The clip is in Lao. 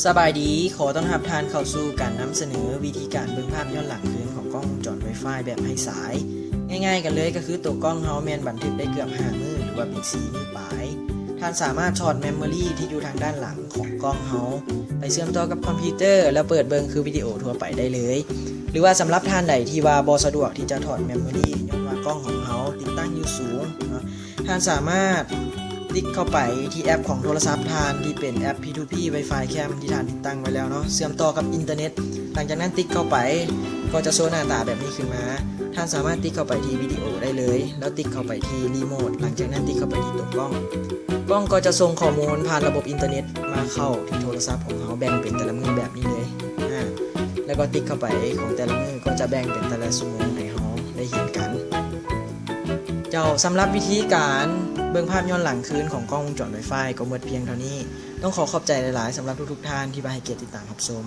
ສະບາຍດີ, ຂໍຕ້ອນຮັບທ່ານເຂົ້າສູ່ການນຳສະເໜີວິທີການເບິ່ງພາບຍ້ອນຫຼັງຄືນຂອງກ້ອງວົງຈອນ Wi-Fi ແບບໄຮ້ສາຍ. ງ່າຍໆກັນເລີຍກໍຄືໂຕກ້ອງເຮົາແມ່ນບັນທຶກໄດ້ເກືອບຫ້າມື້ ຫຼືວ່າເປັນສີ່ມື້ປາຍ. ທ່ານສາມາດຖອດ memory ທີ່ຢູ່ທາງດ້ານຫຼັງຂອງກ້ອງເຮົາໄປເຊື່ອມຕໍ່ກັບຄອມພິວເຕີ ແລ້ວເປີດເບິ່ງຄືວິດີໂອທົ່ວໄປໄດ້ເລີຍ. ຫຼືວ່າສຳລັບທ່ານໃດທີ່ວ່າບໍ່ສະດວກທີ່ຈະຖອດ memory ຍ້ອນວ່າກ້ອງຂອງເຮົາຕິດຕັ້ງຢູ່ສູງເນາະ, ທ່ານສາມາດຕິກເຂົ້າໄປທີ່ແອັບຂອງໂທລະສັບທ່ານທີ່ເປັນແອັບ P two P Wi-Fi Cam ທີ່ທ່ານຕິດຕັ້ງໄວ້ແລ້ວເນາະ ເຊື່ອມຕໍ່ກັບອິນເຕີເນັດ. ຫຼັງຈາກນັ້ນຕິກເຂົ້າໄປກໍຈະໂຊໜ້າຕາແບບນີ້ຂຶ້ນມາ. ທ່ານສາມາດຕິກເຂົ້າໄປທີ່ວິດີໂອໄດ້ເລີຍ ແລ້ວຕິກເຂົ້າໄປທີ່ Remote. ຫຼັງຈາກນັ້ນຕິກເຂົ້າໄປທີ່ຕົວກ້ອງ. ກ້ອງກໍຈະສົ່ງຂໍ້ມູນຜ່ານລະບົບອິນເຕີເນັດມາເຂົ້າທີ່ໂທລະສັບຂອງເຮົາ ແບ່ງເປັນແຕ່ລະມື້ແບບນີ້ເລີຍ. ອາ ແລ້ວກໍຕິກເຂົ້າໄປຂອງແຕ່ລະມື້ ກໍຈະແບ່ງເປັນແຕ່ລະຊົ່ວໂມງໃຫ້ເຮົາໄດ້ເຫັນກັນ. ເຈົ້າ, ສຳລັບວິທີການເບິ່ງພາບຍ້ອນຫຼັງຄືນຂອງກ້ອງວົງຈອນ Wi-Fi ກໍໝົດພຽງເທົ່ານີ້. ຕ້ອງຂໍຂອບໃຈຫຼາຍໆ ສຳລັບທຸກໆທ່ານທີ່ວ່າໃຫ້ກຽດຕິດຕາມຮັບຊົມ.